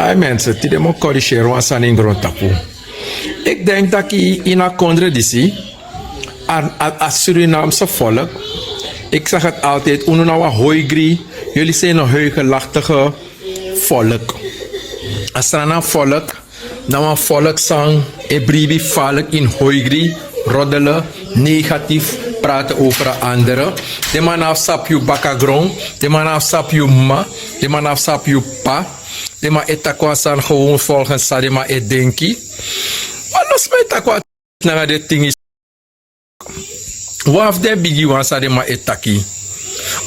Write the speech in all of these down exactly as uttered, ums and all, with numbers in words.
Ai mensen, tide mi o korrigeri wan sani ini grontapu. Ik denk dat i in a kondre disi, a, a, a Surinaamse volk, ik zeg het altijd, unu na wan hoigri, jullie zijn een heugelachtige volk. A Sranan volk na wan volk san e bribi falk in hoigri, roddelen, negatief praten over een andere. Den man na fu sabi yu bakagron, den man na fu sabi yu mma, den man na fu sabi yu p'pa. Den man e taki wan sani gewoon volgens san den man e denki. Wan los mi e taki wan nanga den tingi. Wan fu den bigi wan san den man e taki.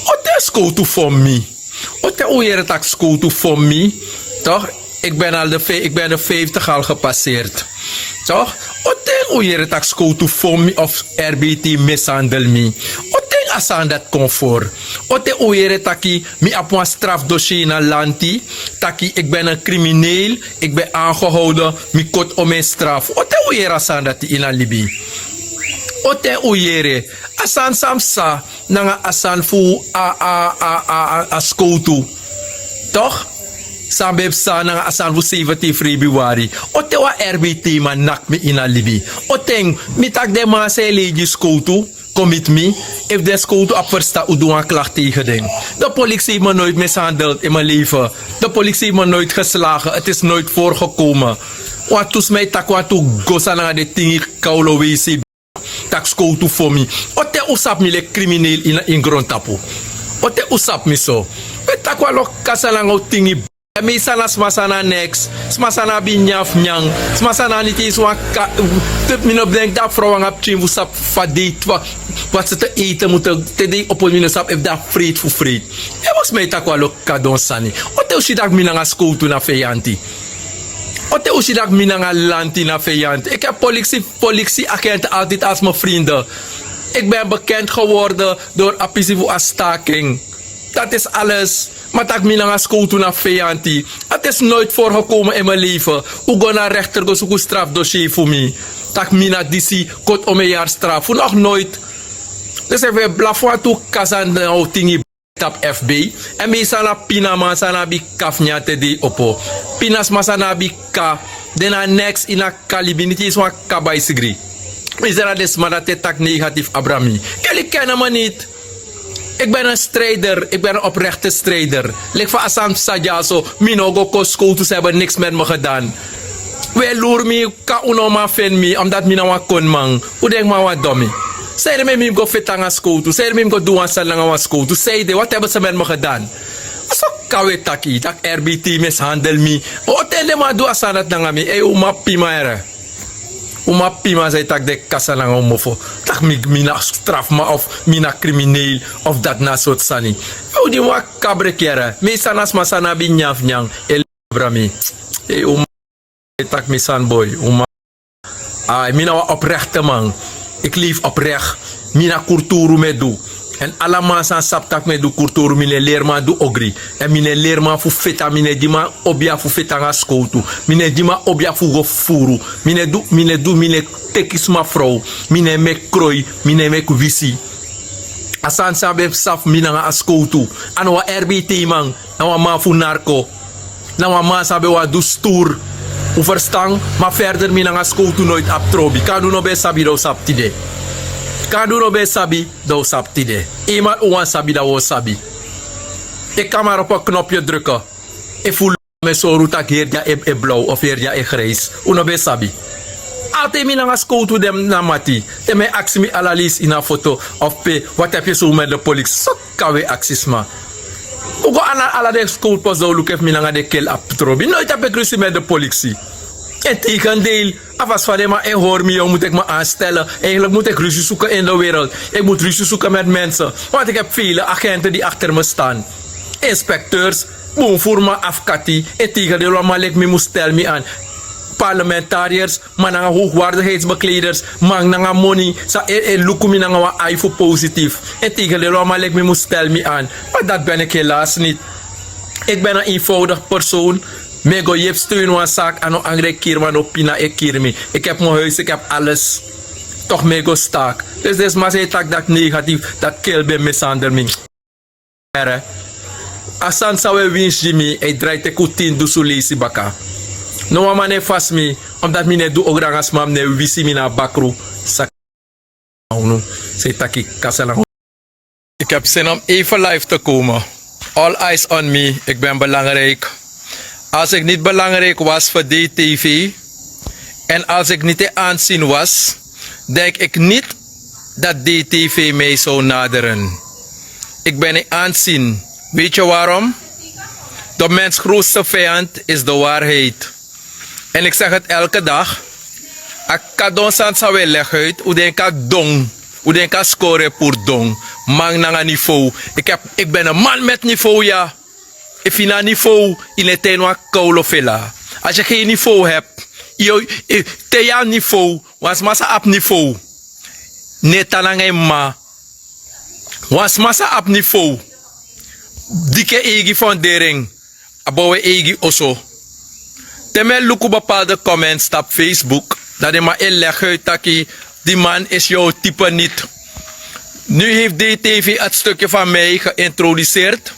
O ten skowtu fon mi. O ten un yere taki skowtu fon mi. Toch? Ik ben al de vij-, ik ben de vijftig al gepasseerd. Toch? O ten un yere taki skowtu fon mi of R B T mishandel mi. O ten a sani dati kon voor. O ten un yere taki mi abi wan strafdossier na lanti. Taki ik ben een crimineel, ik ben aangehouden, mi koti omeni straf. O ten un yere a sani dati ini a libi. O ten un yere a sani san mi sa nanga a sani fu a, a, a, a, a, a skowtu. Toch? San mi ben psa nanga a sani fu zeventien februari. O ten wan R B T man naki mi ini a libi. O ten mi taki den man san e lei gi skowtu kon miti mi. Efu den skowtu abi ferstan un du wan klakti tegen den. De politie heeft me nooit mishandeld in mijn leven. De politie heeft me nooit geslagen. Het is nooit voorgekomen. Wantu sma e taki wantu go san nanga den tingi kawlo wesi. Taki skowtu fon mi. O ten un sabi mi leki crimineel ini, ini grontapu. O ten un sabi mi so. Mi e taki wan lo kasa nanga un tingi. Mi san na sma san na neks, sma san na abi nyan fu nyan, sma san na niti isi wan ka. Mi no ben denki dati frow nanga pikin fu sabi fa dei twa. Wat se te eten mutu te dei opo mi no sabi efu dati freet fu freet. E mus mi e taki wan lo kadon sani. O ten un si dati mi nanga skowtu na feyanti. O ten un si dati mi nanga lanti na feyanti. Ik heb politie, politieagenten altijd als mijn vrienden. Ik ben bekend geworden door a pisi fu a staking. Dat is alles. Ma taki mi nanga skowtu na feyanti. Het is nooit voorgekomen in mijn leven. Un go na rechter go suku strafdossier fu mi. Taki mi na disi koti omeni yari straf fu nog nooit. Dus efu e blafu wantu kasa na un tingi tapu F B. En mi san na pinaman san na abi kafnyan te dei opo. Pinasma san na abi ka. Den na neks ini a kalibi niti isi wan kaba e sigri. Mi seri na den sma dati e taki negatief abra mi. Jullie kennen me niet. Ik ben een strijder, ik ben een oprechte strijder. Leki fa a sani psa dyaso, mi no go kon skowtu, ze hebben niks met me gedaan. We luru mi, kan un no man feni mi omdat mi na wan koniman. Un denki mi na wan domi. Sanede meki mi mus go feti nanga skowtu? Sanede meki mi mus go du wan sani nanga wan skowtu? Sanede, wat hebben ze met me gedaan? So kan we taki dati R B T mishandel mi. O ten den man du a sani dati nanga mi, ei, un man pima ere. Un man pima san e taki den kasa nanga un mofo. Taki mi, mi na strafman of mi na crimineel of dati na sortu sani. Un di wan kabrek yere. Mi san na sma san na abi nyan fu nyan. E labra mi. Ei, un man e taki mi sani boi. Un man. Ai, mi na wan oprechte man. Ik leef oprecht. Mi na kurturu mi e du. En ala man san sabi taki mi e du kurturu, mi no e leri man du ogri. En mi no e leri man fu feti, mi no e gi man obia fu feti nanga skowtu. Mi no e gi man obia fu go fufuru. Mi no e du, mi no e du, mi no e teki sma frow. Mi no e meki kroi, mi no e meki wisi. A sani san ben psa fu mi nanga a skowtu. A no wan R B T man, na wan man fu narko. Na wan man san ben wani du sturu. Un ferstan? Ma verder mi nanga skowtu noiti abi trobi. Kande un no ben sabi, dan un sabi tide. Kande un no ben sabi, dan un sabi tide. Eenmaal un wani sabi, dan un o sabi. E kamera opo knopje drukken. E fu mi e sori un taki heri dya e, e blaw of heri dya e grijs. Un no ben sabi. Altijd mi nanga skowtu den na mati. Te mi e aksi mi ala leisi ini a foto of pe, wat heb je zo met de politie? So kan we aksi sma. Un go ana ala den skowtu post, dan un luku efu mi nanga den kel abi trobi. Noiti abi e krisi met de politie. Integendeel, a fasi fa den man e hori mi, ya un mu teki mi aanstellen. Eigenlijk moet ik ruzie zoeken in de wereld. Ik moet ruzie zoeken met mensen. Want ik heb vele agenten die achter me staan. Inspecteurs, bun furu man, afkati. Integendeel, wan man leki mi mus stel mi aan. Parlementariërs, man nanga hoogwaardigheidsbekleders, man nanga moni, san e, e luku mi nanga wan ai fu positief. Integendeel, wan man leki mi mus stel mi aan. Maar dat ben ik helaas niet. Ik ben een eenvoudig persoon. Mi e go yepi steun wan zaak, a no angri e kiri mi, a no pina e kiri mi. Ik heb mijn huis, ik heb alles. Toch mi e go staak. Dus den sma san e taki dati negatief, dati kel ben mishandel mi. Ere. A sani san un e winsi gi mi e drai teki un tin dusun leisi baka. No wan man no e fasi mi, omdati mi no e du ogri nanga sma, mi no e wisi mi na a bakru. Saka unu sei taki kasa na. Ik heb zin om even live te komen. All eyes on me, ik ben belangrijk. Als ik niet belangrijk was voor D T V en als ik niet in aanzien was, denk ik niet dat D T V mij zou naderen. Ik ben in aanzien. Weet je waarom? De mens grootste vijand is de waarheid. En ik zeg het elke dag. A kadon san san we leg uit, u denka don, u denka skore pur don. Man nanga niveau. Ik heb, ik ben een man met niveau, ja. Efi na niveau, in ete no a koulo fela. Als je geen niveau hebt, yo, te ya niveau, wan sma san abi niveau. Neta nanga en ma. Wan sma san abi niveau. Diki eigi fondering. A bow en eigi oso. Te mi e luku bepaalde comments tapu Facebook, dan den man e leg uit taki, die man is jouw type niet. Nu heeft D T V het stukje van mij geïntroduceerd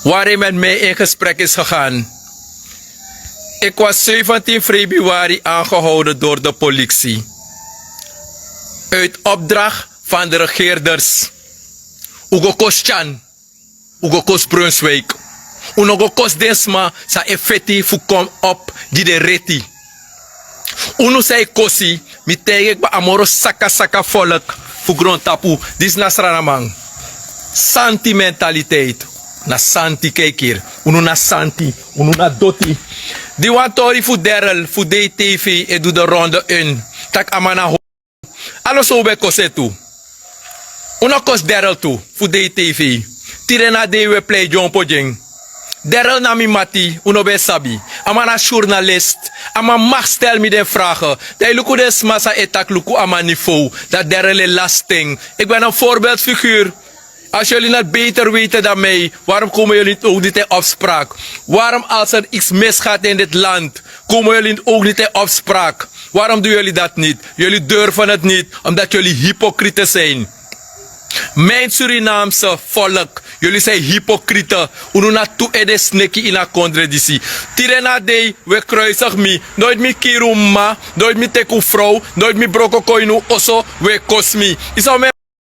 waar hij met mij in gesprek is gegaan. Ik was zeventien februari aangehouden door de politie. Uit opdracht van de regeerders. Un go kosi tyan, un go kosi Brunswijk. Un no go kosi den sma san e feti fu kon op gi den reti. Unu san e kosi, mi taigi en kba, a moro sakasaka folk fu grontapu, disi na Sranaman. Santi mentaliteit, na santi, kijk hier. Unu na santi, unu na doti. Di wan tori fu Daryl fu D T V e du de ronde in, tak' a man na ho. Alo, so un ben kosi en tu. Un no kosi Daryl tu fu D T V. Tide na dei un e plei dyompo gi en. Daryl na mi mati, un no ben sabi. A man na journalist. A man mag stel mi den vragen. Dan yu luku den sma san e taki luku a man niveau. Dan Daryl e lasti en. Ik ben een voorbeeldfiguur. Als jullie het beter weten dan mij, waarom komen jullie ook niet in opspraak? Waarom, als er iets misgaat in dit land, komen jullie ook niet in opspraak? Waarom doen jullie dat niet? Jullie durven het niet, omdat jullie hypocrieten zijn. Mijn Surinaamse volk, jullie zijn hypocrieten. Unu na tu ede sneki ini a kondre disi. Tide na dei, we kruisig mi. Nooit mi kiri un mma, nooit mi teki un vrouw, nooit mi broko kon ini un oso, we kosi mi. Yu sabi omeni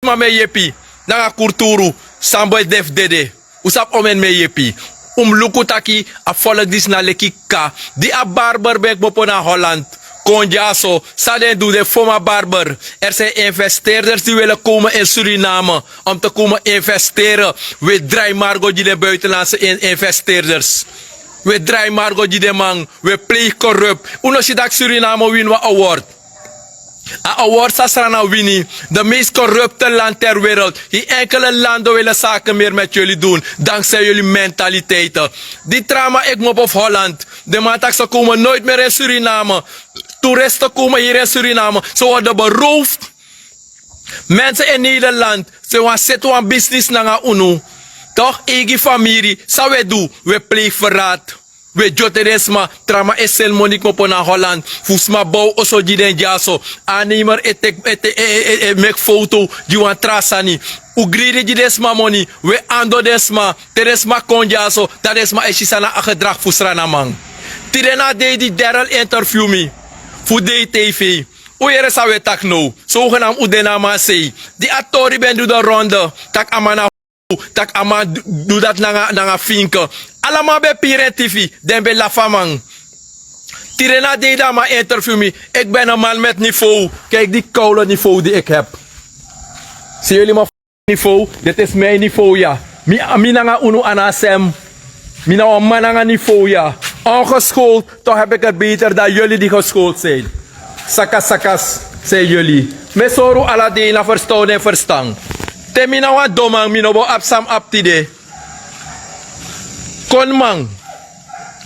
sma mi e yepi nanga kulturu, san bo e de fu dede. Un sabi omeni mi e yepi. Un mus luku taki a volk disi na leki kaka. Di a barber ben kmopo na Holland, kon dyaso, san den du, den fon a barber. Er zijn investeerders die willen komen in Suriname om te komen investeren. We drai margo gi den buitenlandse in-, investeerders. We drai margo gi den man. We pleeg corrupt. Un no si tak' Suriname wini wan award. A award san Srana wini, de meest corrupte land ter wereld. Geen enkele land wil zaken meer met jullie doen, dankzij jullie mentaliteiten. Di tra man e kmopo fu Holland, den man taki ze komen nooit meer in Suriname. Toeristen komen hier in Suriname, ze worden beroofd. Mensen in Nederland, ze wani seti wan business nanga unu. Toch, eigi famiri, san we du, we pleeg verraad. We dyoti den sma, tra man e seni moni kmopo na Holland fu sma bow oso gi den dyaso. Aannemer e teki, e te-, e, e, e, e meki foto gi wan tra sani. Un gridi gi den sma moni, we ando den sma. Te den sma kon dyaso, dan den sma e si san na a gedrag fu Sranaman. Tide na dei di Daryl interview mi fu D T V. Un yere san we taki now. Zogenaamd un de na a man sei. Di a tori ben du de ronde, tak' a man na tak' a man du, du dati nanga, nanga finke. Ala man ben piri en tifi, den ben lafu a man. Tide na dei di a man interview mi, ik ben een man met niveau. Kijk die koude niveau die ik heb. Zien jullie mijn niveau? Dit is mijn niveau, ja. Mi, mi nanga unu a no a sem. Mi na wan man nanga niveau, ya. Ongeschoold, toch heb ik het beter dan jullie die geschoold zijn. Sakasakas zijn jullie. Mi e sori un ala dei na ferstan un no e ferstan. Te mi na wan donman, mi no bo abi san mi abi tide. Koniman.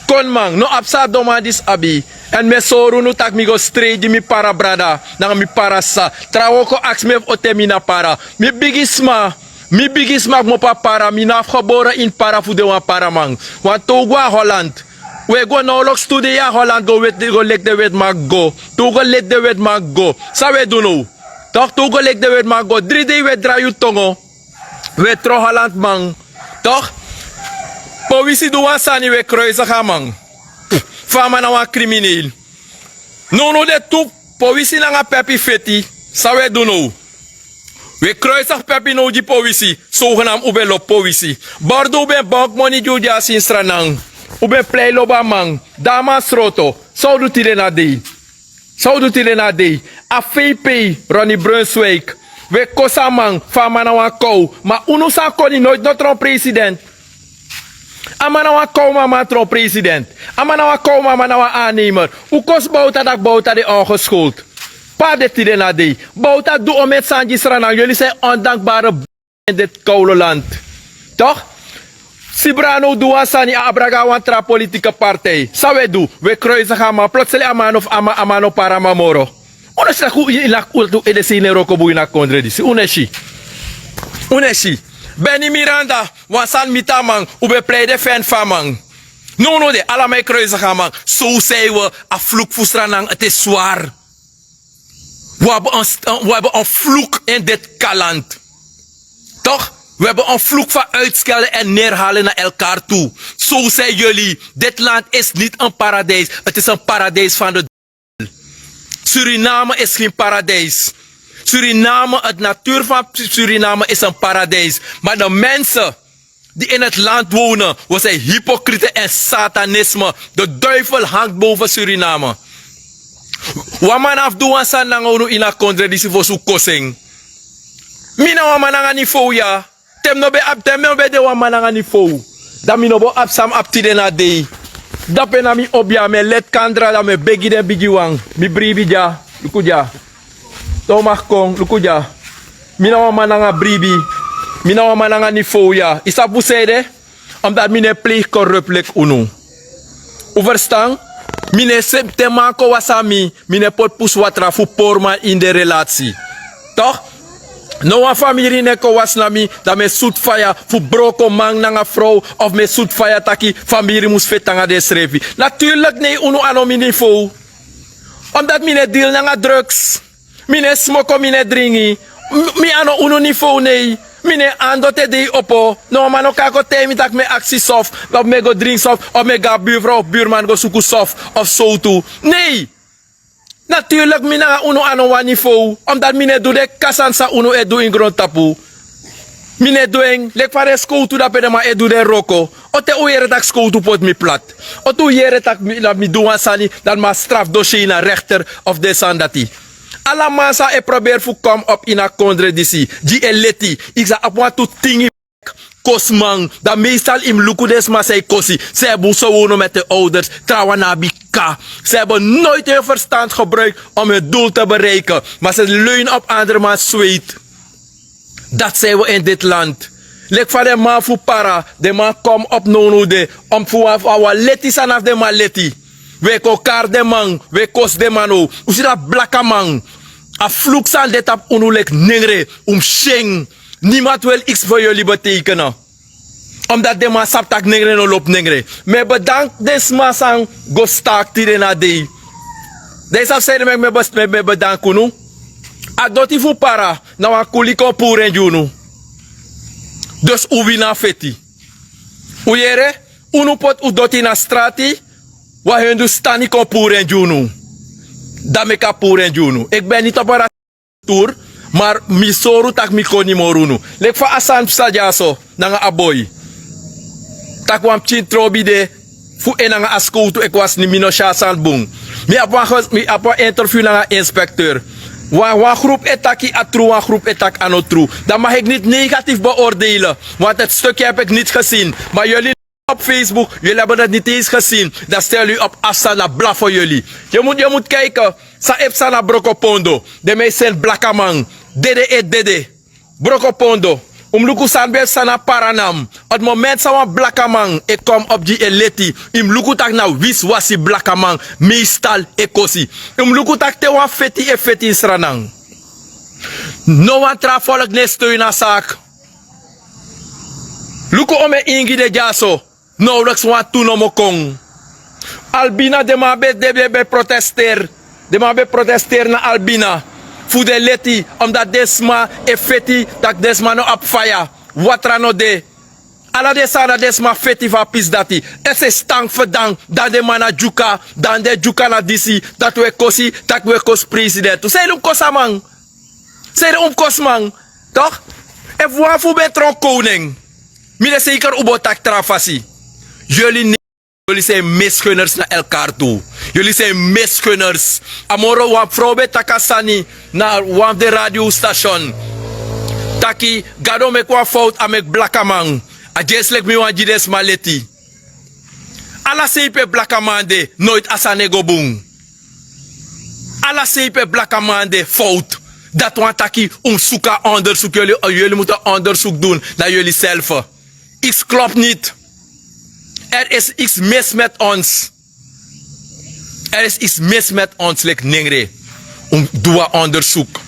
Koniman, no abi san a donman disi abi. Èn mi e sori unu tak' mi go strei gi mi para brada nanga mi para sisa. Trawan o kon aksi mi efu o te mi na para. Mi bigisma. Mi bigisma kmopo a para, mi no abi gebore ini para fu de wan paraman. Want te un go na Holland, un e go nowloks tu dei na Holland go weti, go leki den wetiman go. Te un go leki den wetiman go, san un e du now? Toch, te un go leki den wetiman go, dri dei un e drai un tongo. Un e tron Hollandman. Toch? Powisi du wan sani, wi e kroisigi a man. Fa a man na wan krimineel. Nownow de tu, powisi nanga pepi feti. San wi e du now? Wi e kroisigi pepi now gi powisi. Sogenam un ben lobi powisi. Bordu, un ben bank moni gi un dyasi ini Sranan. Un ben plei lobi a man. Dan a man sroto. San un du tide na dei? San un du tide na dei? A fei pei Ronnie Brunswijk. Wi e kosi a man fu a man na wan kow. Ma unu san koni noiti no tron president. A man na wan kow, ma a man tron president. A man na wan kow, ma a man na wan aannemer. Un kosi Bouta, dati Bouta de ongeschoold. Pe a de tide na dei? Bouta du omeni sani gi Sranan. Yuli san e ondankbare in dit koude land. Toch? Sibra no du wan sani, a abra go na wan tra politieke partij. San wi e du? Wi e kroisigi a man. Plotseling a man no, a man, a man no para a man moro. Un no si taki un, un, un, un ede sei na wroko bun ini a kondre disi? Un no e si. Un no e si. Benny Miranda, wan sani miti a man, un ben plei de fen fu a man. Nownow de, ala man e kroisigi a man. Zo zijn we, a vloek fu Sranan, het is zwaar. We hebben een st-, eh, we hebben een vloek in dit land. Toch? We hebben een vloek van uitschelden en neerhalen naar elkaar toe. Zo zijn jullie. Dit land is niet een paradijs. Het is een paradijs van de duivel. Suriname is geen paradijs. Suriname, het natuur van Suriname is een paradijs. Maar de mensen die in het land wonen, we zijn hypocrieten en satanisme. De duivel hangt boven Suriname. Wan man abi du wan sani nanga unu ini a kondre disi fosi un kosi en. Mi na wan man nanga niveau ya. Te mi no ben abi, te mi no ben de wan man nanga niveau, dan mi no bo abi san mi abi tide na dei. Dape na mi obi ya, mi e leti kandra, dan mi e begi den bigiwan. Mi bribi dya, luku dya. Te un mag kon, luku dya. Mi na wan man nanga bribi. Mi na wan man nanga niveau ya. Yu sabi fu san ede? Omdat mi no e pleeg corrupt leki unu. Un verstan? Mi no e se-, te man kon wasi na mi, mi no e poti pusu watra fu pori man ini den relasi. Toch? No wan famiri no e kon wasi na mi, dan mi e sutu faya fu broko man nanga frow, of mi e sutu faya taki famiri mus feti nanga densrefi. Natuurlijk nee, unu a no mi niveau. Omdat mi no e deal nanga drugs. Mi no e smoko, mi no e dringi. M-, mi a no unu niveau, nee. Mi no e ando te dei opo. No wan man no kan kon taigi mi taki mi e aksi soft, of mi e go dringi soft, of mi e go na buurvrouw of buurman go suku soft of sowtu. Nee. Natuurlijk, mi nanga unu a no wan niveau. Omdat mi no e du den kaka sani san unu e du ini grontapu. Mi no e du en. Leki fa den skowtu, dape den man e du den wroko. On ten un yere taki skowtu poti mi plat? On ten un yere taki mi, na mi du wan sani, dan mi a strafdossier na rechter of den sani dati? Ala man san e proberi fu come up ini a kondre disi, di e leti, yu sa abi wantu tingi kosiman, dan meestal yu mus luku den sma san yu kosi. Ze hebben zo wonen met hun ouders, trawan no abi kaka. Ze hebben nooit hun verstand gebruikt om hun doel te bereiken, maar ze leunen op andermans zweet. Dat zijn we in dit land. Leki fa den man fu Para, den man come up nownow de, om fu wan, fu wan leti sani fu den man leti. Wi e kon kari den man, wi e kosi den man now. Un si dati blakaman. A vloek san de tapu unu leki nengre, un mus syen. Niemand wil iets voor jullie betekenen. Omdat den man sabi taki nengre no lobi nengre. Mi e bedank den sma san go staki tide na dei. Den sabi san ede meki mi e bes-, mi e, mi e bedank unu. A doti fu Para na wan kuli kon puru en gi unu. Dus un wini a feti. Un yere, unu poti un doti na strati, wan Hindustani kon puru en gi unu. Dan meki a puru en gi unu. Ik ben niet op een tour, maar mi sori un taki mi koni moro unu. Leki fa a sani psa dyaso nanga a boi. Taki wan pikin trobi de fu en nanga a skowtu e kon wasi, mi no si a sani bun. Mi abi wan ges-, mi abi wan interview nanga inspecteur. Wan, wan groep e taki a tru, wan groep e taki a no tru. Dan mag ik niet negatief beoordelen, want het stukje heb ik niet gezien. Maar jullie op Facebook, jullie hebben het niet eens gezien. Dan stel u op afstand, dan blaffen jullie. Je moet, je moet kijken. San e psa na Brokopondo? Den man e seni blakaman. Dede e dede. Brokopondo. Un mus luku san ben psa na Paranan. Het moment san wan blakaman e come up gi en leti, un mus luku taki na wiswasi blakaman meestal e kosi. Un mus luku taki te wan feti e feti ini Sranan, no wan tra volk no e steun a saki. Luku omeni ingi de dyaso. Nauwelijks wantu nomo kon. Albina, den man ben, den ben, ben protesteri. Den man ben protesteri na Albina fu den leti, omdat den sma e feti taki den sma no abi faya. Watra no de. Ala den sani na den sma feti fu a pisi dati. Esi e stank fu dan, dan den man na dyuka, dan den dyuka na disi, dati un e kosi, tak' un e kosi president. Sanede un mus kosi a man? Sanede un mus kosi man? Tok'? Efu wan fu un ben tron kownen, mi de seiker un bo taki tra fasi. Yuli ne, yuli san e misgunners na elkar tu. Yuli san e misgunners. A moro wan frow ben taki a sani na wan fu den radio station, taki Gado meki wan fowtu, a meki blakaman. A dyesi leki mi wani gi den sma leti. Ala sei pe blakaman de, noiti a sani e go bun. Ala sei pe blakaman de, fowtu. Dati wani taki un mus suku a ondersuku, yuli, yuli mutu a ondersuku dun na yuli self. Iets klopt niet. Er is iets mis met ons. Er is iets mis met ons, leki nengre. Un du wan ondersuku.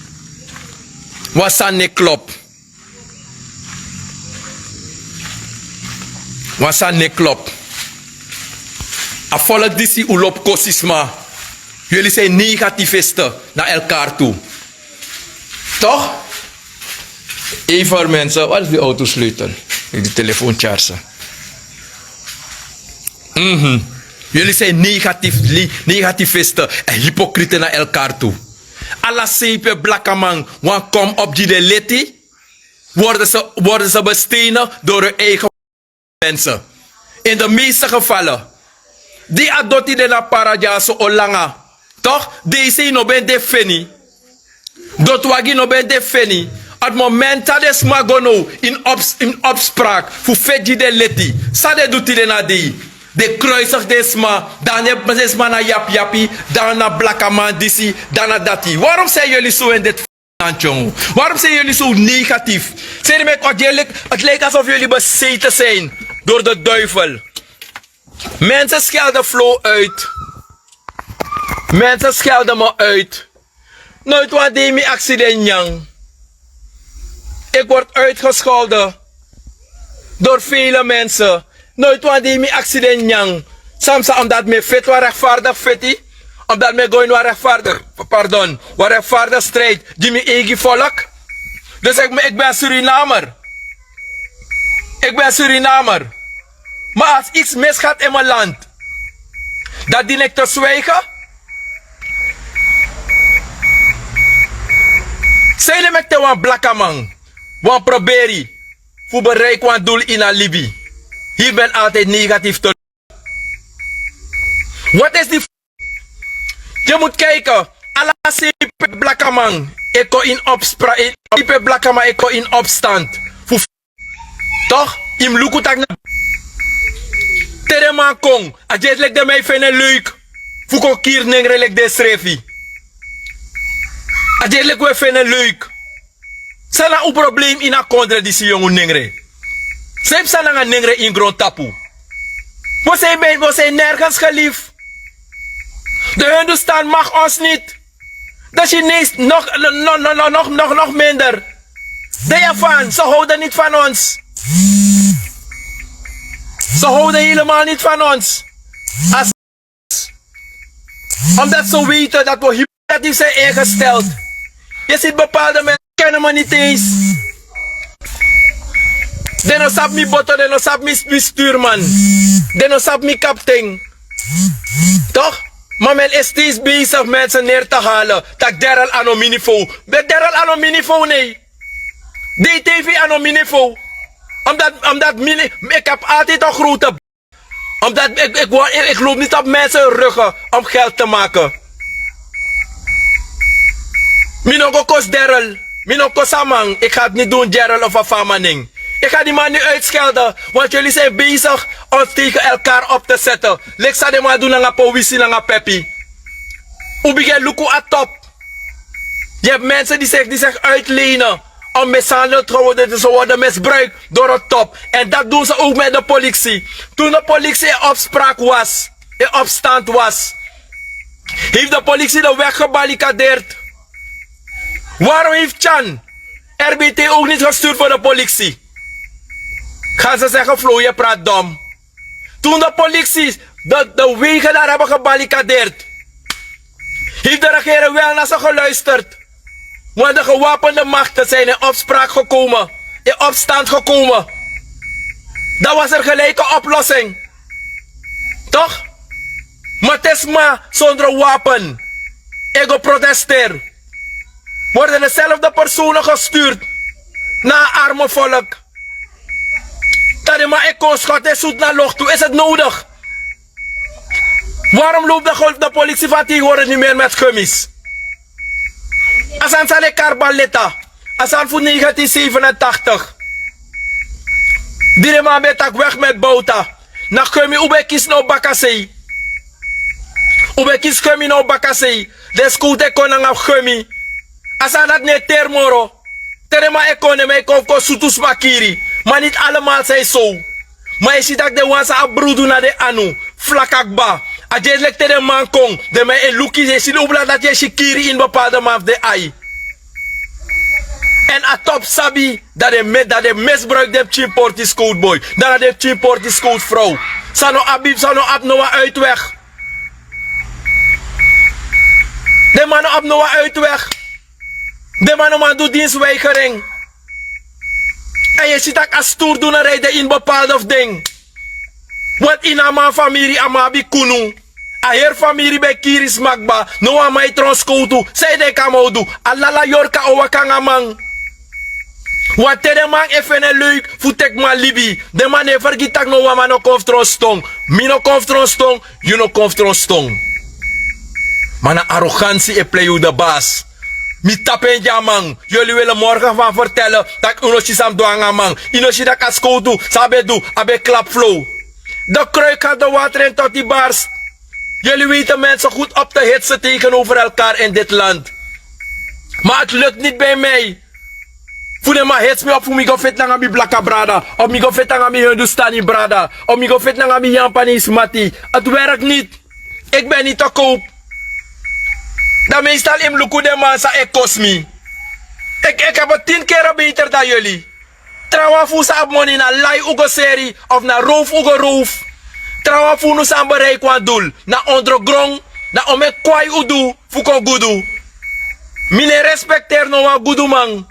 Wan sani no e klopu. Wan sani no e klopu. A folku disi un lobi kosi sma. Yuli san e negatifiste na elkar tu. Toch? Even mensen, wat is die autosleutel? Ik die telefoon chargen. Mhm. Yuli san e negatif, negatifiste èn hypocriete na elkar tu. Ala sei pe blakaman wani komopu gi den leti, worden ze, worden ze bestenen door hun eigen mensen. In de meeste gevallen. Di a doti de na paradyaso o langa. Toch? Deisei no ben de feni. Dotwagi no ben de feni. A moment san den sma go now in ops-, in opspraak fu feti gi den leti, san den du tide na dei? Den kruisigi den sma. Dan den sma na yapiyapi, dan na blakaman disi, dan na dati. Waarom zijn jullie zo in dit land, jongen? Waarom zijn jullie zo negatief? Zijn er met wat jullie, het lijkt alsof jullie bezeten zijn door de duivel. Mensen schelden Flo uit. Mensen schelden me uit. Nooit wan dei mi aksi den nyanyan. Ik word uitgescholden door vele mensen. Nooit wan dei mi aksi den nyanyan. San mi sa, omdat mi e feti wan rechtvaardig feti. Omdat mi e go ini wan rechtvaardig, pardon, wan rechtvaardig strijd gi mi eigi volk. Dus ik, ik ben Surinamer. Ik ben Surinamer. Maar als iets misgaat in mijn land, dan dien ik te zwijgen? Sanede meki te wan blakaman wani proberi fu bereiki wan doel ini a libi, hier ben altijd negatief te. Wat is die? Je moet kijken, ala sei pe blakaman e kon in opspra-, in, sei pe blakaman e kon in opstand. Fu, toch? Yu mus luku taki na te den man kon, a dyesi leki den man e feni en leuk fu kon kiri nengre leki densrefi. A dyesi leki un e feni en leuk. San na un probleem ini a kondre disi, yongu nengre? San yu psa nanga nengre ini grontapu? We zijn bij, we zijn nergens geliefd. De Hindustan mag ons niet. De Chinees nog, nog, nog, nog, nog, nog minder. De Japan, ze houden niet van ons. Ze houden helemaal niet van ons. Als, omdat ze weten dat we hypocriet zijn ingesteld. Je ziet bepaalde mensen kennen me niet eens. Den no sabi mi boto, den no sabi mi, mi stuurman. Den no sabi mi kaptein. Toch? Maar men is steeds bezig mensen neer te halen. Tak' Daryl a no mi niveau. Daryl a no mi niveau, nee. D T V a no mi niveau. Omdat, omdat mi, ik heb altijd een grote Omdat ik, ik, wa-, ik, ik loop niet op mensen hun ruggen om geld te maken. Mi no go kosi Daryl. Mi no kosi a man. Ik ga het niet doen, Daryl of a fu a man nen. Ik ga die man niet uitschelden, want jullie zijn bezig ons tegen elkaar op te zetten. Leki san den man du nanga Powisi nanga Pepi. Un bigin luku a top. Je hebt mensen die zich, die zich uitlenen om mishandeld te worden, dus ze worden misbruikt door het top. En dat doen ze ook met de politie. Toen de politie in opspraak was, in opstand was, heeft de politie de weg gebarricadeerd. Waarom heeft Tjan R B T ook niet gestuurd voor de politie? Gaan ze zeggen: Flo, je praat dom. Toen de politie de, de wegen daar hebben gebarricadeerd, heeft de regering wel naar ze geluisterd. Want de gewapende machten zijn in opspraak gekomen, in opstand gekomen. Dan was er gelijke oplossing. Toch? Maar te sma zonder wapen e go protesteren, worden dezelfde personen gestuurd naar een arme volk. Dat de man e kon schot e zoet naar lucht toe. Is het nodig? Waarom loopt de, de politie van tegenwoordig niet meer met gummies? Asan sale karbal leta. Asan fu negentien zevenentachtig. Diri man ben tak weg met bouta. Na gummi un ben kisi na un bakasei. Un ben kisi gummi na un bakasei. Den skowtu e kon nanga gummi. A sani dati no e teri moro. Te den man e kon, den man e kon fu kon sutu sma kiri. Ma niti alemala san e sow. Ma yu e si tak' den wan san abi brudu na den anu, flaka kba. A dye leki te den man kon, den man e luku yu, yu e si den ubra dati yu e si kiri ini bepaalde man fu den ai. Èn a topu sabi dati den mi- dati den misbruiki den pikin porti skowtuboi nanga den pikin porti skowtufrow. San no abi, san no abi no wan uitweg. Den man no abi no wan uitweg. Den man no man du dienstweigering. Èn yu e si tak' a stuurdunerij de ini bepaalde fu den. Want ini a man famiri a man abi kunu. A heri famiri ben kiri sma kba. No wan man e tron skowtu. San yu denki a man o du? Ala yorka o waka nanga man. Want te den man e feni en leuk fu teki man libi, den man no e fergiti tak' no wan man no kon fu tron ston. Mi no kon fu tron ston. Yu no kon fu tron ston. Ma na arogansi e plei yu de basi. Mi tapu en gi a man. Yuli wili morgen fan ferteli tak' un no si san mi du nanga a man. Yu no si tak' a skowtu san a ben du, a ben klapu flow. De kruik had de water en toti bars. Yuli weten mensen goed op te hitsen tegenover elkaar in dit land. Maar het lukt niet bij mij. Fu den man hits mi op fu mi go feti nanga mi blaka brada, of mi go feti nanga mi hindustani brada, of mi go feti nanga mi yapanesi mati. Het werkt niet. Ik ben niet te koop. Dan meestal yu mus luku den man san e kosi mi. Ik heb het tien keren beter dan jullie. Trawan fu un san abi moni na lai un go seri of na roof un go roof. Trawan fu unu san bereiki wan dul na ondergron, na omeni kwai un du fu kon gudu. Mi no e respekteri no wan guduman.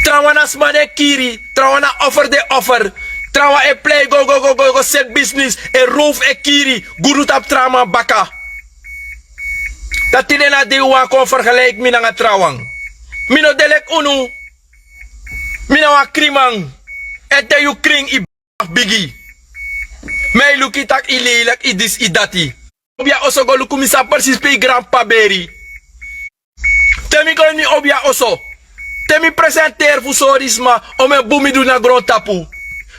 Trawan na sma den e kiri, trawan na offer den e offer. Trawan e plei go go go go go seti bisnis, e roof, e kiri, gudu tapu trawan man baka. Dan tide na dei un wani kon fergeleiki mi nanga trawan. Mi no de leki unu. Mi na wan krin man. Èn te yu krin yu bigi. Mi e luku yu tak' yu leiliki, yu disi yu dati. Obi a oso go luku mi sabi presisi pe yu granp'pa beri. Te mi go ini mi obi a oso, te mi presenteri fu sori sma omeni bun mi du na grontapu.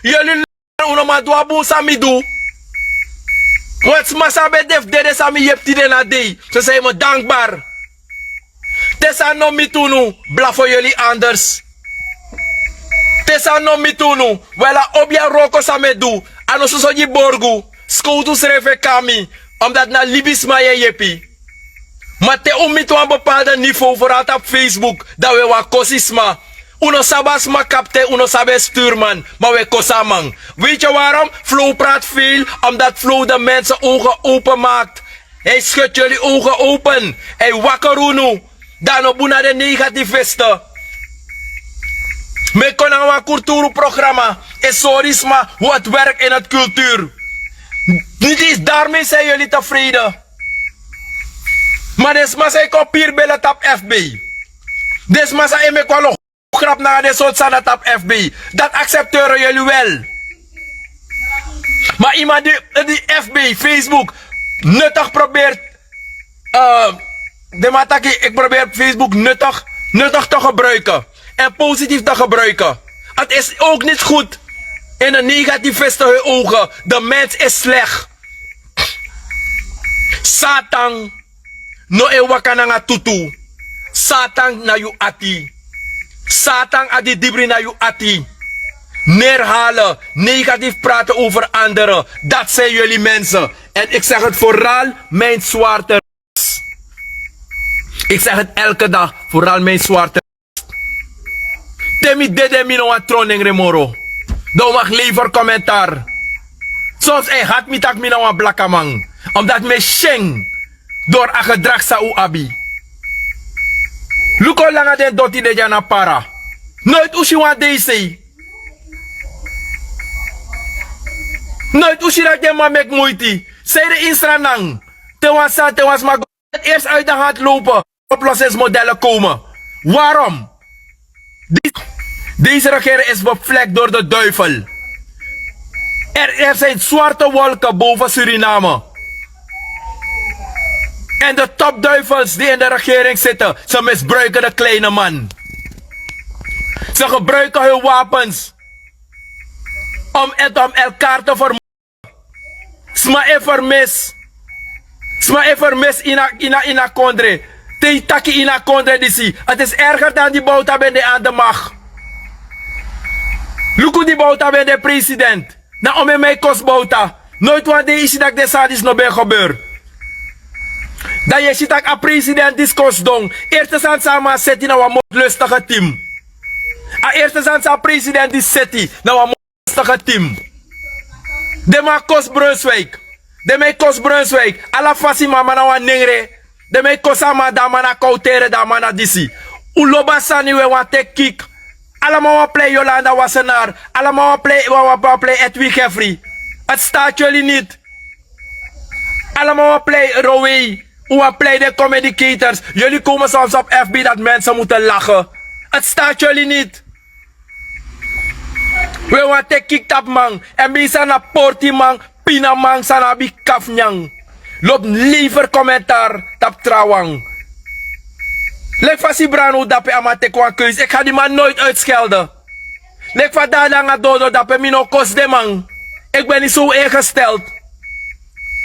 Yu e lili. Un no man du a bun san mi du. Wan sma san ben de fu dede san mi yepi tide na dei, soseimo dankbar. Te san no miti unu, blafo yuli anders. Te san no miti unu, wela obi a wroko san mi e du, a no soso gi borgu. Skowtu srefi e kon na mi, omdati na libisma yu e yepi. Ma te un miti wan bepaalde nivo foral tapu facebook, dan un e wani kosi sma. Un no sabi a sma kapten, un no sabi en sturman, ma un e kosi a man. Weet yu warom? Flow prati feil, omdati flow de mensen ogen open makt. Hij schudt yuli ogen open. Hij wakker unu. Dan a no bun na den negatifisten. Mi e kon nanga wan kulturu programa e sori sma wat werk in het kultuur. Niti is daarmee zijn yuli tevreden. Ma den sma san e kon piri bele tapu fb, den sma san e meki wan lo grap nanga den sortu sani dati tapu fb, dati aksepteri yuli wel. Ma iman di, di fb, facebook nuttig probeert, den man taki ik probeer facebook nuttig, nuttig te gebruiken en positief te gebruiken. Het is ook niet goed. In de negativisten hun ogen, de mens is slecht. Satan no e waka nanga tutu. Satan na yu ati. Satan a didibri na yu ati. Neerhalen, negatief praten over anderen, dat zijn jullie mensen. En ik zeg het vooral mijn zwarte ras. Ik zeg het elke dag, vooral mijn zwarte ras. Te mi dede mi no wan tron nengre moro. Dan un mag lever commentaar. Soms hij hati mi tak' mi na wan blakaman, omdati mi e syen dori a gedrag san un abi. Luku langa den doti de dya na para. Noiti un si wan dei sei. Noit un si dati den man meki muiti. Sei de instra nan. Te wan sani te wan sma go eerst uit de hand lopen. Oplossingsmodellen komen. Waarom? Deze regering is bevlekt door de duivel. Er, er zijn zwarte wolken boven Suriname. En de topduivels die in de regering zitten, ze misbruiken de kleine man. Ze gebruiken hun wapens om het om elkaar te vermoorden. Sma e vermis. Sma e vermis in a, in a, in a kondre. Te yu taki in a kondre disi. Het is erger dan die Bouta ben de aan de macht. Luku die Bouta ben de president. Na ome mai kosi Bouta. Noit wan dei yu si daki den sani disi no ben gebeur. Dan yu e si daki a president disi kon sidon. Eerste sani san a man seti na wan moordlustige team. A eerste sani san a president disi seti na wan lustige team. Den man kosi Brunswijk. Den man e kosi Brunswijk. Ala fasi mama na wan nengre. Den man e kosi a man dan a man na kowtere dan a man na disi. Un lobi a sani un e wani teki kik. Ala man wani plei Yolanda Wassenaar. Ala man wani plei wani wani plei Edwin Geffrey. Het staat jullie niet. Ala man wani plei Rowei. Un wani plei den comedicators. Jullie komen soms op F B dat mensen moeten lachen. Het staat jullie niet. We wani teki kik tapu man. Èn mi san na portiman, pinaman san na abi kafnyan. Lobi lever commentaar tapu trawan. Leki fa Sibra now dape a man teki wan keuze. Eki ga di man noit uitskelde. Leki fa dadi nanga dodo dape mi no kosi den man. Eki ben ni so ingesteld.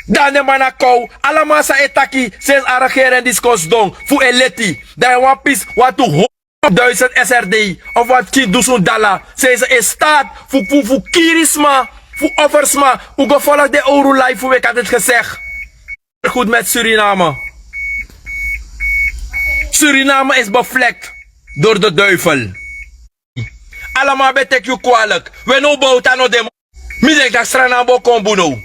Dan den man na kow. Ala man san e taki sensi a regering disi kon sidon fu e leti. Dan yu wan pisi wantu ho duizend S R D of wan tin dusun dala. Zijn ze in staat fu fu fu kiri sma, fu offer sma. Un go folg den owru live fu weki a dati gezegd. Goed met Suriname. Suriname is bevlekt door de duivel. Ala man ben teki yu kwalik. We no Bouta no de. Mi denki dati Sranan bo kon bun now.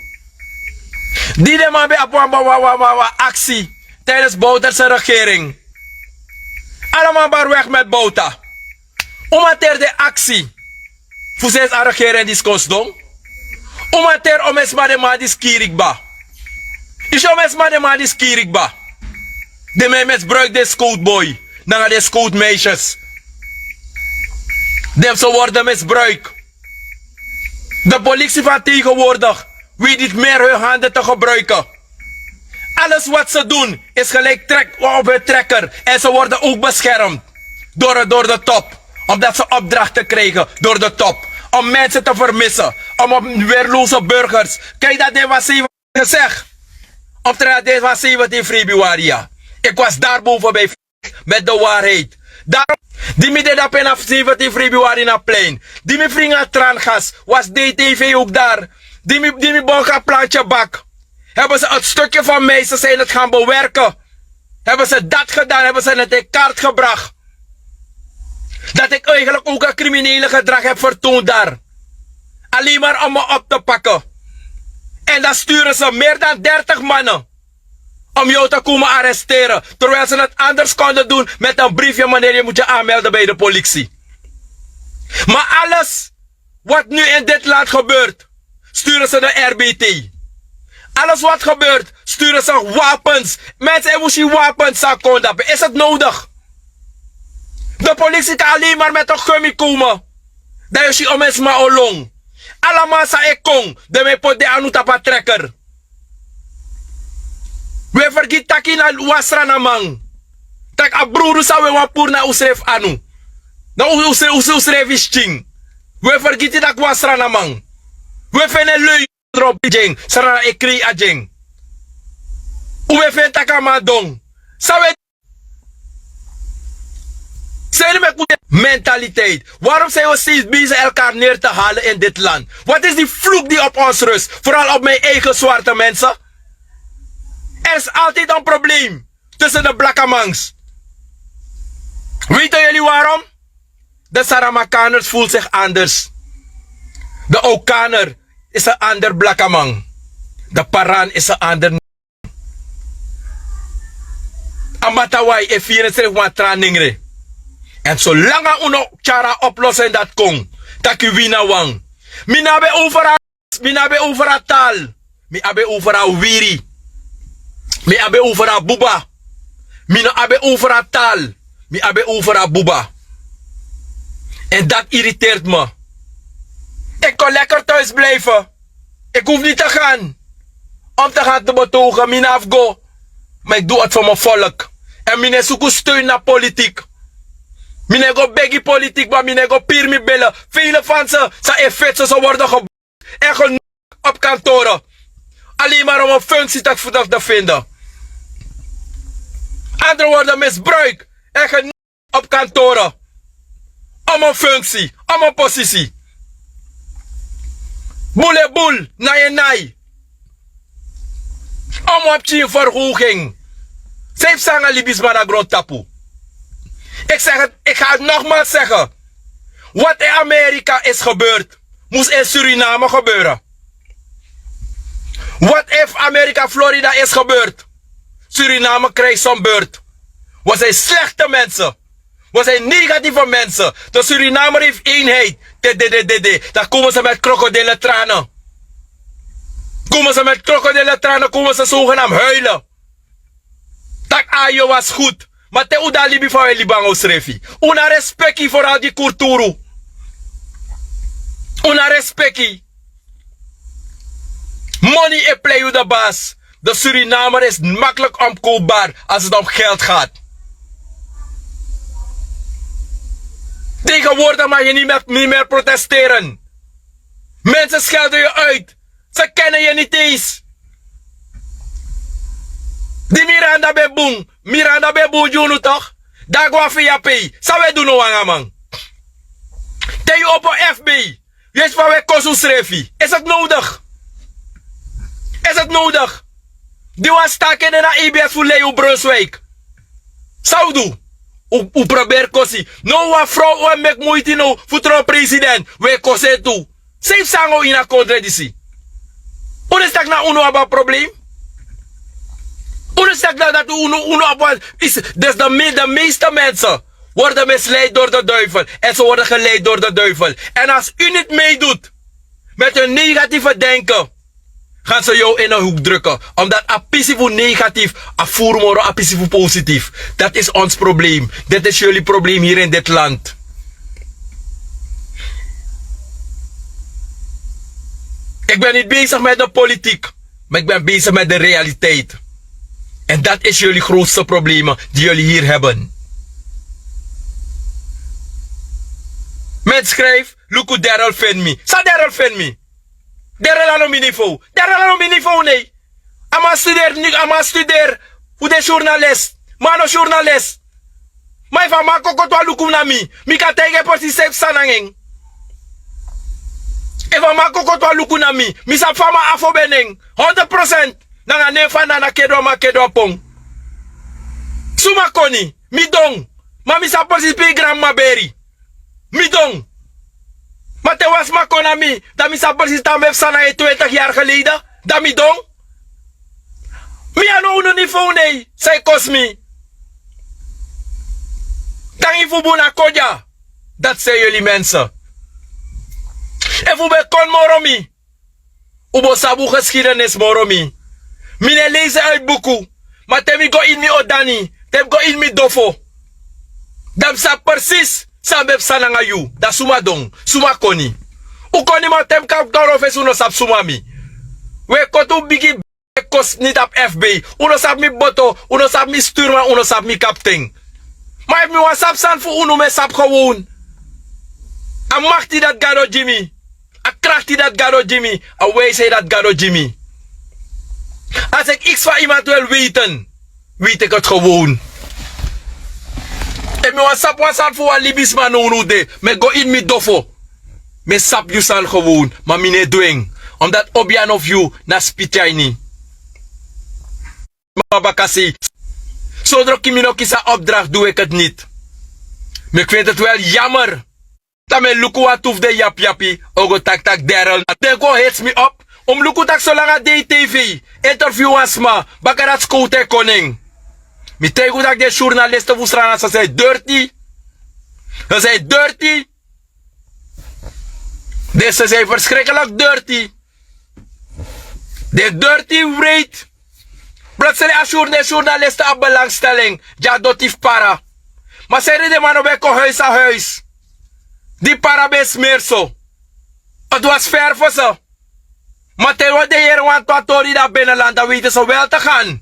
Di den man ben abi wan wan wan wan wan aksi tijdens Bouterse regering. Ala man bari weg met Bouta. Un man teri den aksi fu sensi a regering disi kon sidon. Un man teri omen sma den man disi kiri kba. Yu si omen sma den man disi kiri kba. Den man e misbruiki den scoutboy nanga den scoutmeisjes. Den ze worden misbruik. De politie van tegenwoordig weet niet meer hun handen te gebruiken. Alles wat ze doen is gelijk trek op hun trekker en ze worden ook beschermd door, door de top. Omdat ze opdrachten krijgen door de top om mensen te vermissen, om op weerloze burgers. Kijk dat dit was even gezegd. Optreden dit was zeventien februari. Ik was daar boven bij met de waarheid. Daarom, di mi de dape na zeventien februari na plein. Di mi fringa trangas, was D T V ook daar. Di mi, di mi bonga plantje bak. Hebben ze het stukje van mij, ze zijn het gaan bewerken. Hebben ze dat gedaan, hebben ze het in kaart gebracht. Dat ik eigenlijk ook een criminele gedrag heb vertoond daar. Alleen maar om me op te pakken. En dan sturen ze meer dan dertig mannen om jou te komen arresteren, terwijl ze het anders konden doen met een briefje: meneer, je moet je aanmelden bij de politie. Maar alles wat nu in dit land gebeurt, sturen ze de R B T. Alles wat gebeurt, sturen ze wapens. Mensen, en we zien wapens, Sakonda. Is het nodig? De politie kan alleen maar met een gummi komen. Dan yu si omen sma o lon. Ala man san e kon, den man e poti den anu tapu a trekker. We fergiti taki na wan Sranaman. Taki a brudu san we wani puru na unsrefi anu. Na un, unsrefi, unsrefi skin. We fergiti taki wan Sranaman. We feni en lui dropu gi en, Srana e krei gi en. Un ben feni taki a man don. San we Zijn er met mentaliteit? Waarom zijn we steeds bezig elkaar neer te halen in dit land? Wat is die vloek die op ons rust? Vooral op mijn eigen zwarte mensen. Er is altijd een probleem tussen de blakkamangs. Weten jullie waarom? De Saramakaners voelt zich anders. De Okaner is een ander blakkamang. De Paran is een ander. A Matawai e firi ensrefi wan tra nengre. Èn solanga un no tyari a oplossing dati kon, taki wi na wan. Mi no ben overal Mi no abi over a taal. Mi abi over a wiri. Mi abi over a buba. Mi no abi over a taal. Mi abi over a buba. En dat irriteert me. Ik kon lekker thuis blijven. Ik hoef niet te gaan om te gaan te betogen. Mi no abi go. Maar ik doe het voor mijn volk. En mi no e suku steun na politiek. Mi no e go begi politiek, maar mi no e go piri mi billen. Vele van ze zijn in fitsen, ze worden geboren en genoeg op kantoren. Alleen maar om een functie te, te, te vinden. Andere worden misbruikt en genoeg op kantoren. Om een functie, om een positie. Boel e boel, nai e nai. Om op tien verhoging. Zij zijn libisma na grondtapu. Ik zeg het, ik ga het nogmaals zeggen. Wat in Amerika is gebeurd, moest in Suriname gebeuren. Wat in Amerika, Florida is gebeurd, Suriname krijgt zijn beurt. We zijn slechte mensen. We zijn negatieve mensen. De Surinamer heeft eenheid. Dit, dit, dit, dit, dit. Dan komen ze met krokodillentranen. Komen ze met krokodillentranen, komen ze zogenaamd huilen. Tak' ayo was goed. Ma te un de a libi fa un e libi nanga unsrefi. Un no abi respeki, vooral gi kulturu. Un no abi respeki. Money e plei un de baas. De Surinamer is makkelijk omkoopbaar als het om geld gaat. Tegenwoordig mag je niet meer, niet meer protesteren. Mensen schelden je uit. Ze kennen je niet eens. Di Miranda ben bun, Miranda ben bun gi unu toch? Dan a go a fei a pei. San un e du now nanga a man? Te yu opo F B, yu e si fa un e kosi unsrefi. Is het nodig? Is het nodig? Di wan staki de na A B S fu Lei un Brunswijk. San un du? Un, un proberi kosi. Now wan frow e meki muiti now fu tron president. Un e kosi en tu. San e psa nanga un ini a kondre disi? Un no si tak' na unu abi a probleem? Un no si tak' na dati unu, unu abi wan, is, dus de me-, de meeste mensen worden misleid door de duivel. En ze worden geleid door de duivel. En als u niet meedoet met hun negatieve denken, gaan ze jou in een hoek drukken. Omdat a pisi fu negatief a furu moro a pisi fu positief. Dat is ons probleem. Dit is jullie probleem hier in dit land. Ik ben niet bezig met de politiek, maar ik ben bezig met de realiteit. En dat is jullie grootste problemen die jullie hier hebben. Men schrijft: "Luku Daryl vind mi." San Daryl vind mi? Daryl a no mi niveau. Daryl a no mi niveau, nee. A man studeri, a man studeri fu de journalist. Ma a no journalist. Ma efu a man kon koti wan luku na mi, mi kan taigi en precies san e psa nanga en. Efu a man kon koti wan luku na mi, mi sabi fa a man afo ben nen. Honderd procent. Nanga nen fu a nana Kedo, a man Kedo a pon. Suma koni, mi don. Ma mi sabi precies pe yu granmama beri. Mi don. Ma te wan sma kon na mi, dan mi sabi precies san mi e psa na en twintig jaar geleden. Dan mi don. Mi a no unu niveau, nee, san e kosi mi. Tangi fu bun na kon dya. Dat zijn jullie mensen. Efu un ben kon moro mi, un bo sabi un geschiedenis moro mi. Mi no e leisi uit buku, ma te mi go ini mi odani, te mi go ini mi dofo, dan mi sabi precies san ben psa nanga yu. Dan suma don, suma koni? Un koniman, te mi kon na wan fesi un no sabi suma mi. Un e koti un bigi bek kosi niti tapu F B. Un no sabi mi boto, un no sabi mi stuurman, un no sabi mi kapten. Ma efu mi wani sabi sani fu unu, mi e sabi gewoon. A makti dati Gado gi mi. A krakti dati Gado gi mi. A wijsheid dati Gado gi mi. Als ik iets van iemand wil weten, weet ik het gewoon. Efu mi wani sabi wan sani fu wan libisma nownow de, mi e go ini mi dofo. Mi e sabi yu sani gewoon, ma mi no e du en. Omdat obiano fu yu na spiti a ini. Ma bakasi. Zodra mi no kisi a opdracht, doe ik het niet. Maar ik vind het wel jammer. Dan mi e luku wan tu fu den yapiyapi, o go taki taki Daryl. Den go hits mi op. Un mus luku taki solanga a de ini tv, interview wan sma, baka dati skowtu e kon na en. Mi taigi un taki den journalisten fu Sranan, ze zijn dirty. Ze zijn dirty. Deze zijn verschrikkelijk dirty. Den dirti wreiti. Plotseling a suru den suru na leste a belangstelling di a doti fu para. Ma seri den man no ben kon huis a huis. Di para ben smeri so. Eti wasi feri fu se. Ma te wi o de yere wantu a tori di a beneland dan weiti se wel te gan.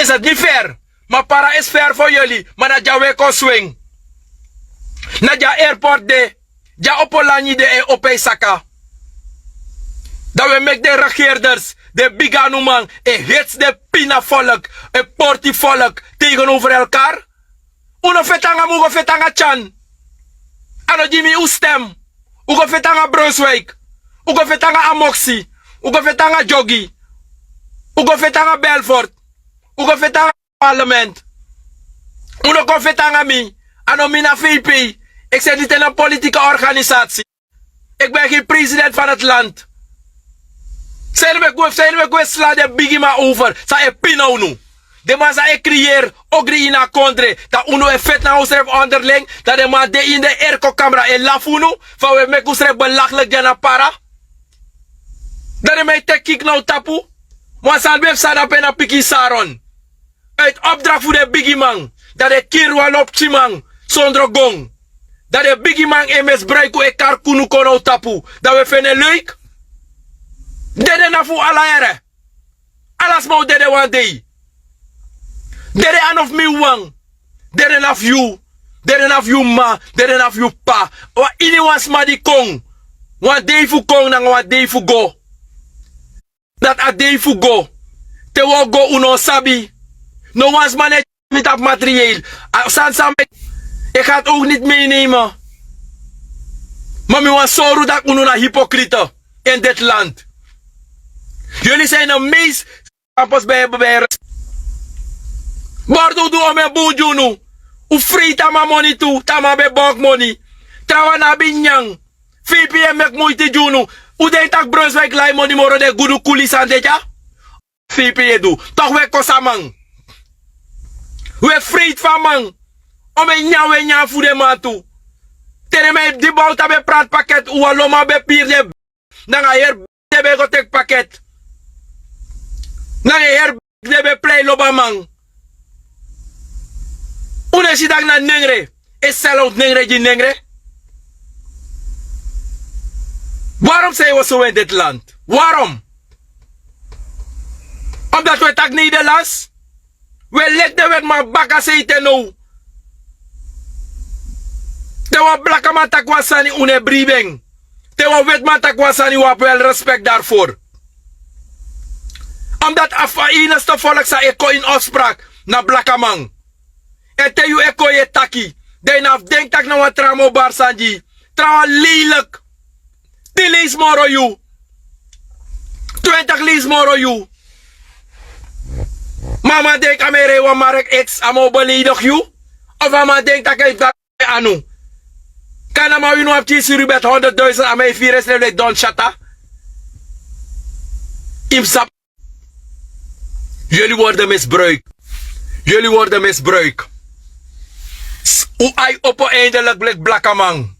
Isi eti ni feri. Ma para isi feri fu yuli ma na di a wi e kon swing. Na di a airport de. Di a opo langi de e opo e saka. Dan wi e meki den regeerders den bigi anuman e heti den pina folk e porti folk tegen over elkar. Un no feti nanga mi un go feti nanga tyan. A no gi mi un stem. Un go feti nanga brunswik. Un go feti nanga amoksi. Un go feti nanga dyogi. Un go feti nanga belfort. Un go feti nanga parlement. Un no kon feti nanga mi. A no mi na fei pei. Eki seti ni ten na politika organisasi. Eki ben gi president fan eti land. San yu no meki un e sla den bigiman over san e pina unu? Den man san e kriyeri ogri ini a kondre dan unu e feti nanga unsrefi onderling. Dan den man de ini den erko kamra e lafu unu fa un e meki unsrefi belakliki dya na para. Dan den man e teki kiki na un tapu. Wan sani ben fu sani ape na pikin saron. Uiti opdrakti fu den bigiman dan den kiri wan lopikiman sondro gon. Dan den bigiman e misbruiki un e kari kunu kon na un tapu. Dan un e feni en leuk. Dede na fu un ala yere. Ala sma o dede wan dei. Dede a no fu mi wawan. Dede na fu yu. Dede na fu yu m'ma. Dede na fu yu p'pa. Wan iniwan sma di kon wan dei fu kon nanga wan dei fu go. Dati a dei fu go. Te wi o go un no o sabi. No wan sma no e tyari mi tapu materieel. A sani san mi e gati owkniti meenemen. Ma mi wani sori un tak' unu na hipokrite. Ini deti land yuli san ini a meisi. Kampus ben e beri. Bordu un du omen bun gi unu. Un freiti a man moni tu te a man ben borgu moni. Trawan no abi nyanyan. Fipi e meki muiti gi unu. Un denki tak' brunswik lai moni moro den gudu kuli sani de dya. Fipi e du toku un e kosi a man. Un e freiti fu a man. Omen nyanyan un e nyanyan fu den man tu. Te den man e di bowta ben prati paketi un wan loman ben piri den. Nanga heri bigi den ben go teki paketi. Nanga heri bigi den ben plei lobi a man. Un no e si tak' na nengre e sel owtu nengre gi nengre. Warom san yu o sow en deti land? Warom? Omdati un e taki nederlands. Un e leki den wetiman baka seiten now. Te wan blakaman taki wan sani un no e bribi en. Te wan wetiman taki wan sani un abi wel respekti dari for. Omdati a fu a enigste folku san e kon ini opspraki na blakaman. Èn te yu e kon yu e taki dan yu no abi denki tak' na wan trawan mus o bari sani gi yu. Trawan leiliki. Tin leisi moro yu. Twentigi leisi moro yu. Ma a man denki a man e rei wan marki eks a man o beleidigi yu? Ofu a man denki tak' a e fu taki anu? Kan a man wini wan pikin siri yu beti honderd duisend a man e firi ensrefi leki don syata. Yu mus sabi. Yuli worde misbruik. Yuli worde misbruik. Un ai opo eindelik bleki blakaman.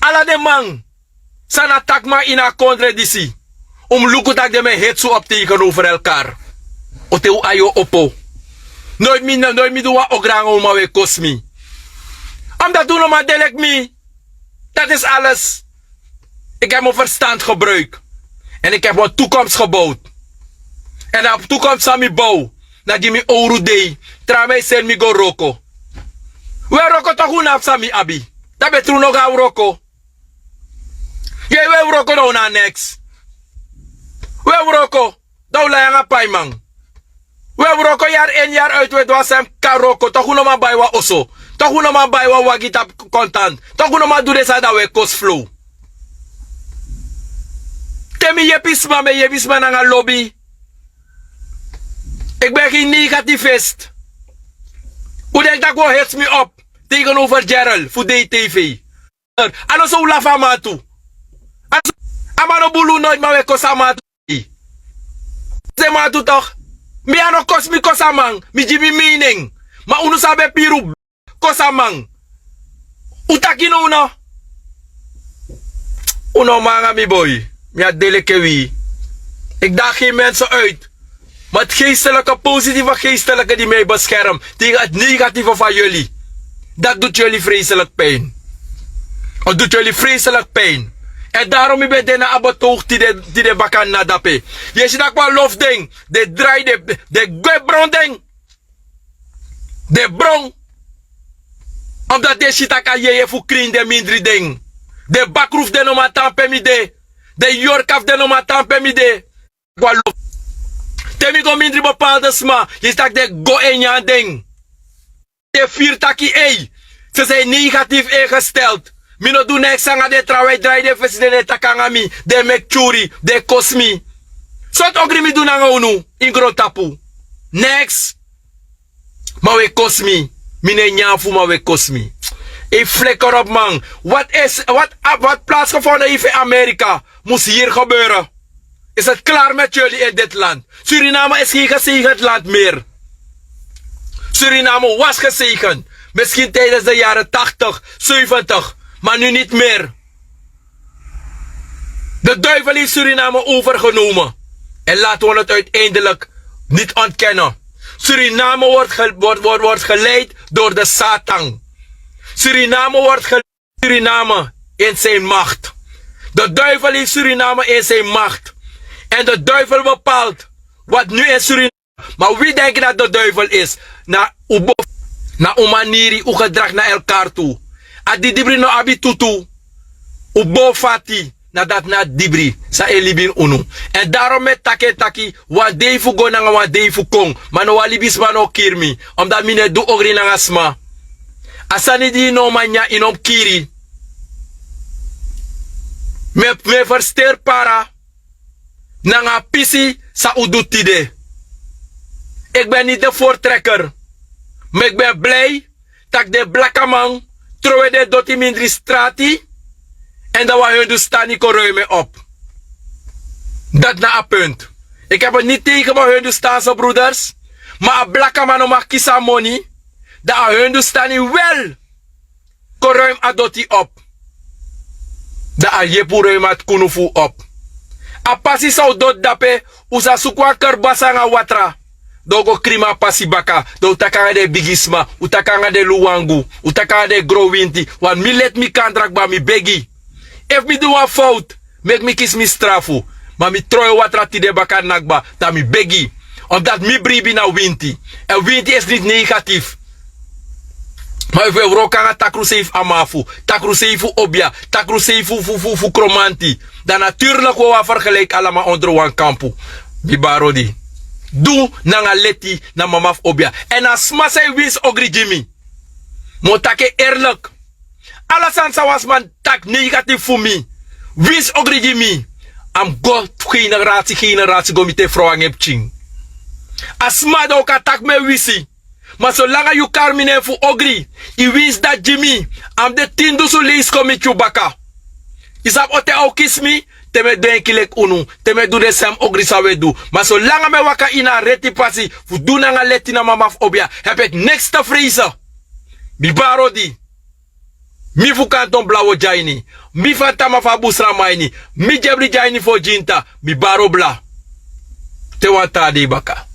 Ala den man san na takman ini a kondre disi. Un mus luku tak' den men hetsu op tegen over elkar. Ote un ai o opo. Noit mi du wan ogri nanga un ma un e kosi mi. Omdati un no man de leki mi. Dati isi ales. Iki hebi mi ferstand gebruik. Èn iki hebi wan tukomsi gebowtu. Èn a tukomsi san mi bow na gi mi owru dei. Traman e seni mi go wroko. Un e wroko toku un no abi san mi abi. Dan betru no go na wroko. Yei un e wroko dan un no a neks. Un e wroko dan un lai nanga paiman. Un e wroko yari en yari uiti un e du wan san en kari wroko toku un no man bai wan oso. Toku un no man bai wan wagi tapu kontanti. Toku un no man du den sani dan un e kosi flow. Te mi yepi sma mi e yepi sma nanga lobi. Iki ben e gi negatifist. Un denki tak' un o hetsi mi op tegen over gerel fu dei tv. A no so un lafu a man tu. A man no bulu un noiti ma un e kosi a man tu. Kosi den man tu tok'. Mi a no kosi mi kosi a man mi gi mi meinen. Ma unu san ben piri un kosi a man. Un taki no un no. Un no man nanga mi boi. Mi a de leki en wi. Ik daag geen mensen uit. Maar het geestelijke, positieve geestelijke die mij beschermt tegen het negatieve van jullie. Dat doet jullie vreselijk pijn. Het doet jullie vreselijk pijn. En daarom ben ik daarna abatoog die de, die de bakan nadape. Je ziet dat ik wel lof ding. De draai de, de gwe bron ding. De bron. Omdat de sitaka yeye fu krin de mindri den. De bakruf de no man tan pe mi de. De yorkaf de no man tan pe mi de. Gwa lo. Te mi go mindri bepaalde sma, yu si tak' den go en nyan den. Den firi taki ei, ze zijn negatief ingesteld. Mi no du neks nanga den trawan, e drai den fesi, den e taki nanga mi, den e meki tyuri, den e kosi mi. Sortu ogri mi du nanga unu ini grontapu? Neks. Ma un e kosi mi. Mi no e nyan fu, ma un e kosi mi. Ei, flikker op, man. Wat is, wat, wat plaatsgevonden heeft in Amerika, moet hier gebeuren. Is het klaar met jullie in dit land? Suriname is geen gezegend land meer. Suriname was gezegend. Misschien tijdens de jaren tachtig, zeventig, maar nu niet meer. De duivel heeft Suriname overgenomen. En laten we het uiteindelijk niet ontkennen. Suriname wordt, ge- wordt, wordt, wordt geleid door de Satan. Suriname wordt geleid door Suriname in zijn macht. De duivel heeft Suriname in zijn macht. En de duivel bepaalt wat nu in Suriname. Ma wi denki dati de duivel is. Na un bo, na un maniri, un gedrag na elkar tu. A didibri no abi tutu. Un bo fati, na dati na a didibri san e libi ini unu. Èn daron mi e taki en taki, wan dei fu go nanga wan dei fu kon. Ma no wan libisma no o kiri mi, omdati mi no e du ogri nanga sma. A sani di yu no man nyan, yu no mus kiri. Mi e, mi e fersteri para nanga a pisi san un du tide. Eki ben niti de voortrekker, ma eki ben blij tak' den blakaman trowe den doti mindri strati. Èn dan wan Hindustani kon ruim en op. Dati na a punt. Eki abi niti tegen wan Hindustanse broeders, ma a blakaman no mag kisi a moni, dan a Hindustani wel kon ruim a doti op. Dan a yepu ruim a kunu fu un op. A pasi san un doti dape, un sa suku wan kerbasi nanga watra. Dan un go krimi a pasi baka, dan un taki nanga den bigisma, un taki nanga den luwangu, un taki nanga den gron winti. Wan mi leti mi kandra kba, mi begi. Efu mi du wan fowtu, meki mi kisi mi strafu. Ma mi tron en watra tide baka na kba, dan mi begi. Omdati mi bribi na winti. Èn winti is niti negatifu. Ma efu un e wroko nanga takrusei fu amafu, takrusei fu obia, takrusei fu, fu, fu, fu kromanti, dan natuurlik un o wani fergeliki ala man ondro wan kampu. Mi bari odi. Du nanga leti na mama fu obia. Èn a sma san e winsi ogri gi mi, mi o taki en eerlik. Ala sani san wan sma taki negatifu fu mi, winsi ogri gi mi, a mus go fu generatie, generatie go miti en frow nanga en pikin. A sma dan o kan taki mi e winsi. Ma solanga yu kari mi nen fu ogri, yu winsi dati gi mi, a mus de tin dusun leisi kon miti yu baka. Yu sabi on ten a o kisi mi? Te mi e denki leki unu, te mi e du den sem ogri san un e du. Ma solanga mi e waka ini a reti pasi fu du nanga leti na mama fu obia, hebi eki neks te freisi. Mi bari odi. Mi fu kanton blaw o dyaini. Mi fu a tama fu a busraman ini. Mi dyebri dyaini fu o ginta. Mi bari o bla. Te wan taa dei baka.